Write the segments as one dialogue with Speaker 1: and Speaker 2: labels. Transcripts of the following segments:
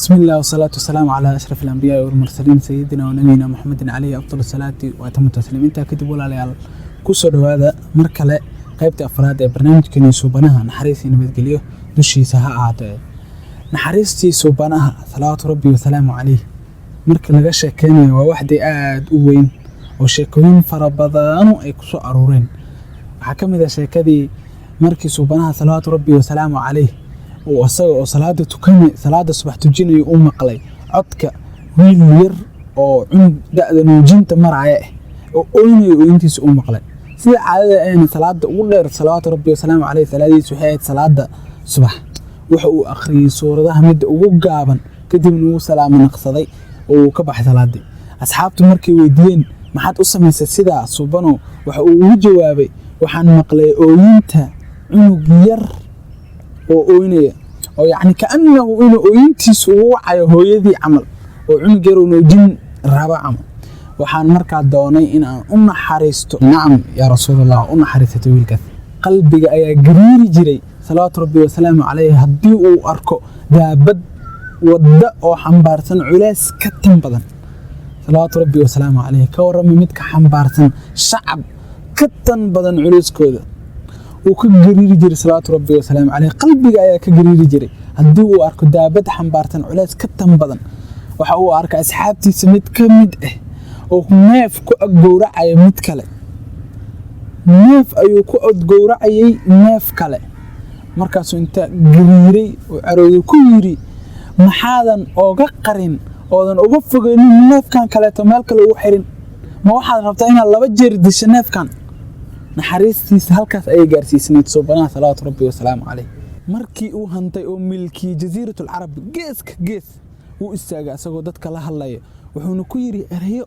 Speaker 1: بسم الله والصلاة والسلام على أشرف الأنبياء والمرسلين سيدنا ونبينا محمد عليه أفضل الصلاة وأتم التسليم. Intaa kadib, walaalayaal, kusoo dhowaada mar kale qaybta afraad ee barnaamijkeeni Suubanaha, naxariis iyo nabadgelyo dushiisa ha ahaatee. Naxariistii Suubanaha salawaatu rabbi wasalaamu caleyh marka laga sheekeynayo, waa waxdii aada u weyn oo sheekooyin fara badanu ay kusoo aruureen. Waxaa ka mid ah sheekadii markii Suubanaha salawaatu rabbi wasalaamu caleyh uu asaga oo salaada tukanay, salaada subax tujinayo, uu maqlay codka wiil yar oo cunug da'da nuujinta maraya ah oo oynayo. Ooyintiisa uu maqlay. Sida caadada ahna, salaada ugu dheer salawaatu rabbi wasalaamu caleyh salaadiisa waxay ahayd salaada subax. Waxa uu akhriyey suuradaha midda ugu gaaban, kadibna wuu salaamo naqsaday oo uu ka baxay salaadii. Asxaabtu markay weydiiyeen, "Maxaad u samaysay sidaa, Suubano?" waxa uu ugu jawaabay, "Waxaan maqlay ooyinta cunug yar oo ooynaya, oo yacni kaannahu inuu ooyintiisu ugu wacayo hooyadii camal, oo cunug yar oo nuujin raba camal. Waxaan markaa doonay in aan u naxariisto." Nacam yaa rasuulallah, u naxariisatay wiilkaas. Qalbiga ayaa gariiri jiray salawaatu rabbi wasalaamu caleyh haddii uu arko daabad wadda oo xambaarsan culays ka tan badan. Salawaatu rabbi wasalaamu caleyh. Ka warrama midka xambaarsan shacab ka tan badan culayskooda? Wuu ka gariiri jiray salawaatu rabbi wasalaamu caleyh. Qalbiga ayaa ka gariiri jiray haddii uu arko daabad xambaarsan culays ka tan badan. Waxa uu arka asxaabtiisa mid ka mid ah oo neef ku ag gowracaya mid kale. Neef ayuu ku ag gowracayay neef kale. Markaasuu inta gariiray oo carooday ku yidhi, "Maxaadan ooga qarin oodan uga fogeynin neefkan kaleeto, meel kale ugu xirin? Ma waxaad rabtaa inaad laba jeer disho neefkan?" Naxariistiisa halkaas ayay gaarsiisnayd Suubanaha salawaatu rabbi wasalaamu caleyh. Markii uu hantay oo milkiyey Jasiiratul Carab geeska gees, wuu istaagay asagoo dadka la hadlaya, wuxuuna ku yidhi erayo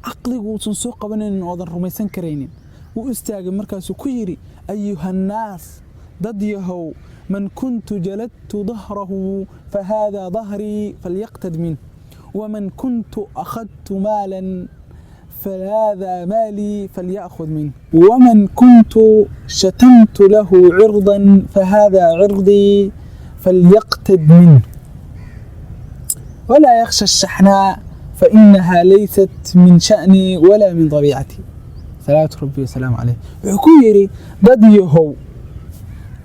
Speaker 1: caqligu uusan soo qabanaynin oodan rumaysan karaynin. Wuu istaagay, markaasuu ku yidhi, "أيها الناس، dad yahow، من كنت جلدت ظهره فهذا ظهري فليقتد منه، ومن كنت أخذت مالا فهذا مالي فليأخذ منه، ومن كنت شتمت له عرضا فهذا عرضي فليقتد منه، ولا يخشى الشحناء فإنها ليست من شأني ولا من طبيعتي." صلوات ربي وسلامه عليه. Wuxuu ku yidhi, "Dad yahow,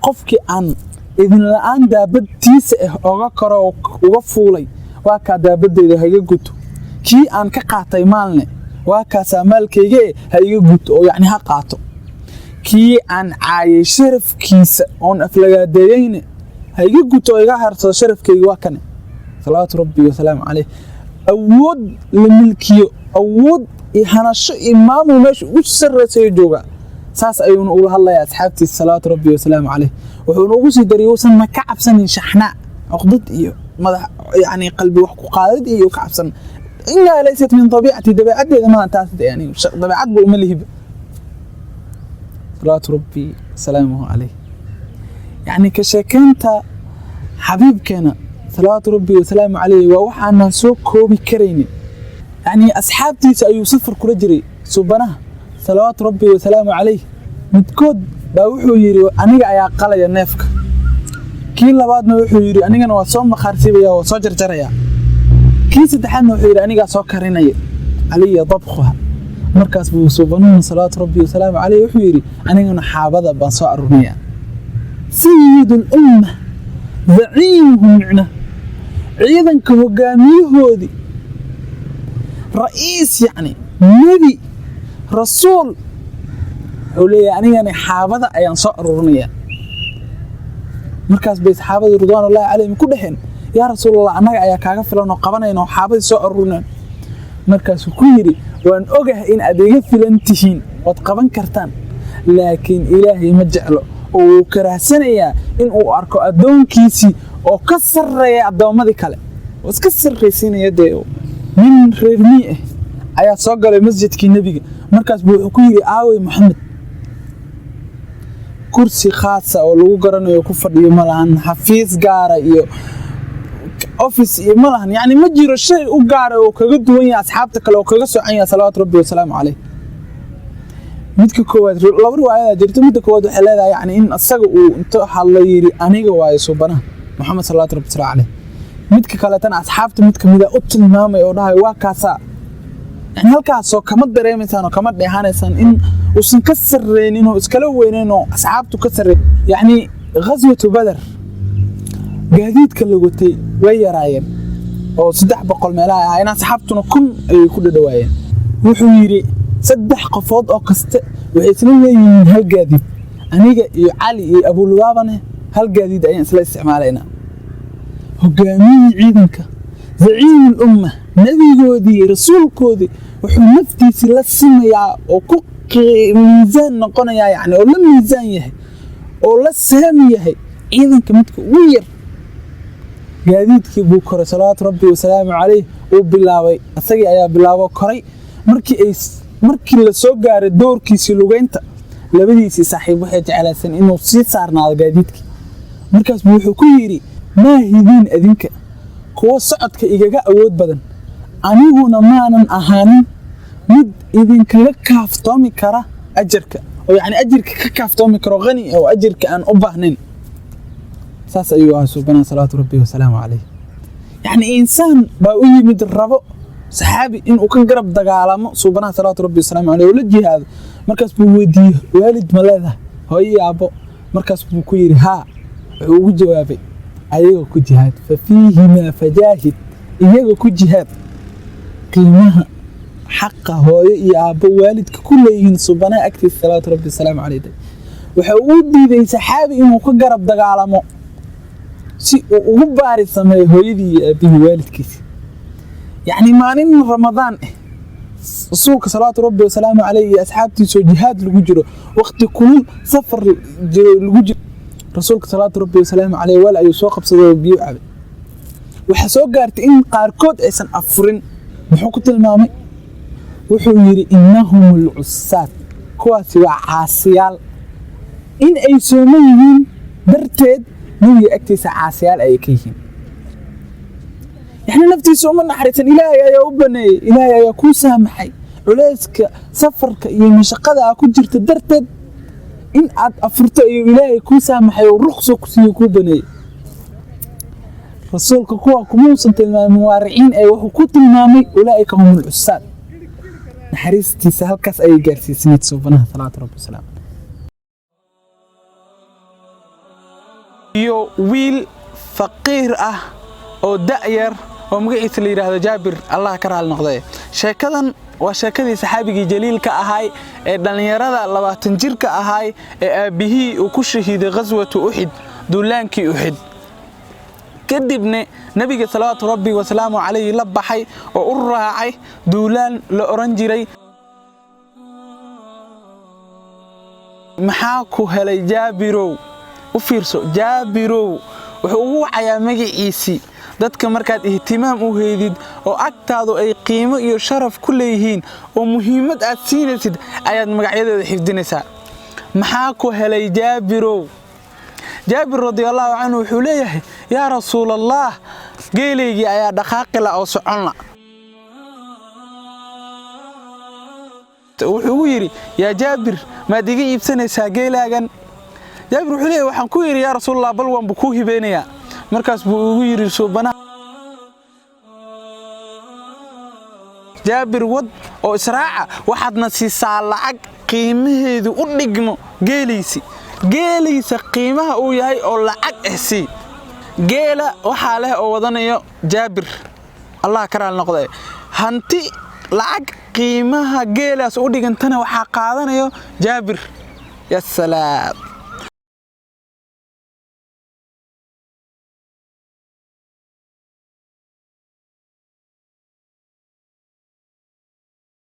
Speaker 1: qofkii aan idin la'aan daabadtiisa ah oga koro oo uga fuulay, waa kaa daabadeyda, ha iga guto. Kii aan ka qaatay maalne, waa kaasaa maalkayga eh, ha iga guto oo yacni ha qaato. Kii aan caayay sharafkiisa oon aflagaadeeyeyne, ha iga guto oo iga harsado sharafkayga, waa kane." Salawaatu rabbi wasalaamu caleyh. Awood la milkiyo, awood iyo hanasho iyo maamul meesha ugu sarreysayo joogaa, saas ayuuna ula hadlayaa asxaabtiisa salawaatu rabbi wasalaamu caleyh. Wuxuuna ugu sii dariyay uusan ma ka cabsanin shaxnaa, cuqdad iyo madax, yacni qalbi wax ku qaadid iyo ka cabsan. "إنها ليست من طبيعتي"، dabeecaddeeda maaha taas, yani dabeecad ba uma lihiba. Salawaatu rabbi wasalaamuhu caleyh. Yacni ka sheekeynta xabiibkeena salawaatu rabbi wasalaamu caleyh waa waxaanan soo koobi karaynin. Yacni asxaabtiisa ayuu safar kula jiray Suubanaha salawaatu rabbi wasalaamu caleyh. Midkood baa wuxuu yidhi, "Aniga ayaa qalaya neefka." Kii labaadna wuxuu yidhi, "Anigana waa soo maqaarsiibaya, waa soo jarjaraya." Kii saddexaadna wuxuu yidhi, "Anigaa soo karinaya، علي طبخها." Markaas buu Suubanuhuna salawaatu rabbi wasalaamu caleyh wuxuu yidhi, "Anigana xaabada baan soo arurinaya." سيد الأمة، zaciimuhum, micna ciidanka hogaamiyahoodii, ra'iis, yacni nebi, rasuul, wuxuu leeyahay, "Anigana xaabada ayaan soo aruurinaya." Markaas bay saxaabadii ridwaanullahi calayhim ku dheheen, "Yaa rasuulallah, annaga ayaa kaaga filan oo qabanayna oo xaabadii soo aruurinayn." Markaasuu ku yidhi, "Waan ogahay in aad iga filan tihiin ood qaban kartaan, laakiin Ilaahay ma jeclo oo wuu karaahsanayaa in uu arko addoonkiisii oo ka sarreeya addoommadii kale oo iska sarraysiinaya." Dee nin reer mii ah ayaa soo galay masjidkii nebiga. Markaas buu wuxuu ku yidhi, "Aawey Maxamed?" Kursi khaasa oo lagu garanayo ku fadhiyo ma lahan, xafiis gaara iyo office iyo ma lahan. Yacni ma jiro shay u gaara oo kaga duwan yahay asxaabta kale oo kaga socan yahay salawaatu rabbi wasalaamu caleyh. Midka koowaad, laba riwaayadaa jirto. Midda koowaad waxay leedahay yani in asaga uu inta hadla yidhi, "Aniga waayo Suubanaha Maxamed salawaatu rabbi wasalaamu caleyh." Midka kaleetana asxaabta mid kamida u tilmaamay oo dhahay waa kaasaa. Yani halkaasoo kama dareemaysaan oo kama dheehanaysaan in uusan ka sarreynin oo iskala weynayn oo asxaabtu ka sarreyn. Yacni ghaswatu Badar gaadiidka la watay way yaraayeen oo 300 meelaha ahaa, asxaabtuna 1000 ayay ku dhadhawaayeen. Wuxuu yidhi 3 qofood oo kaste waxay isla leeyihiin hal gaadiid, aniga iyo Cali iyo Abulubaabane hal gaadiid ayaan isla isticmaalaynaa. Hogaamiyihii ciidanka, zaciimul umma, nebigoodii, rasuulkoodii, wuxuu naftiisii la simayaa oo ku miisaan noqonayaa, yani oo la miisaan yahay oo la saami yahay ciidanka midka ugu yar. Gaadiidkii buu koray, salawaatu rabbi wasalaamu calayh. Uu bilaabay, isagii ayaa bilaabo koray. Markii la soo gaaray doorkiisii lugeynta, labadiisii saaxiib waxay jeclaysan inuu sii saarnaado gaadiidkii. Markaas buu wuxuu ku yidhi: "Maa hidiin adinka kuwo socodka igaga awood badan, aniguna maanan ahaanin mid idinkaga kaaftoomi kara ajarka, oo yacni ajirka ka kaaftoomi karo, qani oo ajirka aan u baahnayn." Saas ayuu ahaa suubanaha, salawaatu rabbi wasalaamu calayh. Yacni insaan baa u yimid rabo, saxaabi, inuu ka garab dagaalamo suubanaha, salawaatu rabbi wasalaamu caleyh, oo la jihaado. Markaas buu weydiiyey: "Waalid ma leedahay, hooyo iyo aabbo?" Markaas buu ku yidhi: "Haa." Wuxuu ugu jawaabay: "Ayaga ku jihaad, fa fiihimaa fajaahid, iyaga ku jihaad." Qiimaha xaqa hooyo iyo aabbo, waalidka ku leeyihiin suubanaha agtiisa, salawaatu rabbi wasalaamu caleyh, waxa uu diiday saxaabi inuu ka garab dagaalamo si uu ugu baari sameeyo hooyadii iyo aabbihii, waalidkiisi. Yacni maalin Ramadaan ah, rasuulka, salawaatu rabbi wasalaamu caleyh, iyo asxaabtiisoo jihaad lagu jiro, waqti kulul, safar jiro lagu jiro, rasuulka, salawaatu rabbi wasalaamu caleyh, weel ayuu soo qabsaday oo biyo cabay. Waxaa soo gaartay in qaarkood aysan afurin. Muxuu ku tilmaamay? Wuxuu yidhi: "Innahum alcusaad," kuwaasi waa caasiyaal. In ay sooman yihiin darteed nebiga agtiisa caasiyaal ayay ka yihiin. Yacni naftiisa uma naxariisan. Ilaahay ayaa u baneeyey, Ilaahay ayaa kuu saamaxay culayska safarka iyo mashaqada aa ku jirta darteed in aad afurto ayuu Ilaahay kuu saamaxay oo ruqso ku siiyo, kuu baneeyey. Rasuulka kuwa kumuusan tilmaamin waariciin ee wuxuu ku tilmaamay ulaa'ika hum alcusaad. Naxariistiisa halkaas ayay gaarsiisanayd suubanaha, salawaatu rabbi wasalaam. Iyo wiil faqiir ah oo da'yar oo magaciisa la yidhaahdo Jaabir, Allah ka raali noqday. Sheekadan waa sheekadii saxaabigii jaliilka ahaay ee dhallinyarada 20 jirka ahaay ee aabbihii uu ku shahiiday ghaswatu Uxid, duulaankii Uxid. Kadibna nebiga, salawaatu rabbi wasalaamu calayhi, la baxay oo u raacay duulaan la oran jiray. Maxaa ku helay Jaabirow? U fiirso, Jaabirow wuxuu ugu wacayaa magaciisii. Dadka markaad ihtimaam u heydid oo agtaadu ay qiimo iyo sharaf ku leeyihiin oo muhiimad aad siinaysid ayaad magacyadooda xifdinaysaa. Maxaa ku helay Jaabirow? Jaabir radiallahu canhu wuxuu leeyahay: "Yaa rasuulallah, geelaygii ayaa dhaqaaqila oo soconla." Wuxuu ugu yidhi: "Yaa Jaabir, maad iga iibsanaysaa geelaagan?" Jaabir wuxuu leeyahay: "Waxaan ku yidhi, yaa rasuulallah, bal waanbu kuu hibeynayaa." Markaas buu ugu yidhi suubanaha: "Jaabir, wad oo israaca, waxaadna siisaa lacag qiimaheedu u dhigmo geelaysi, geelaysa qiimaha uu yahay oo lacag ah sii." Geela waxaa leh oo wadanayo Jaabir, Allah ka raali noqday. Hanti lacag qiimaha geelaas u dhigantana waxaa qaadanayo Jaabir. Ya salaam!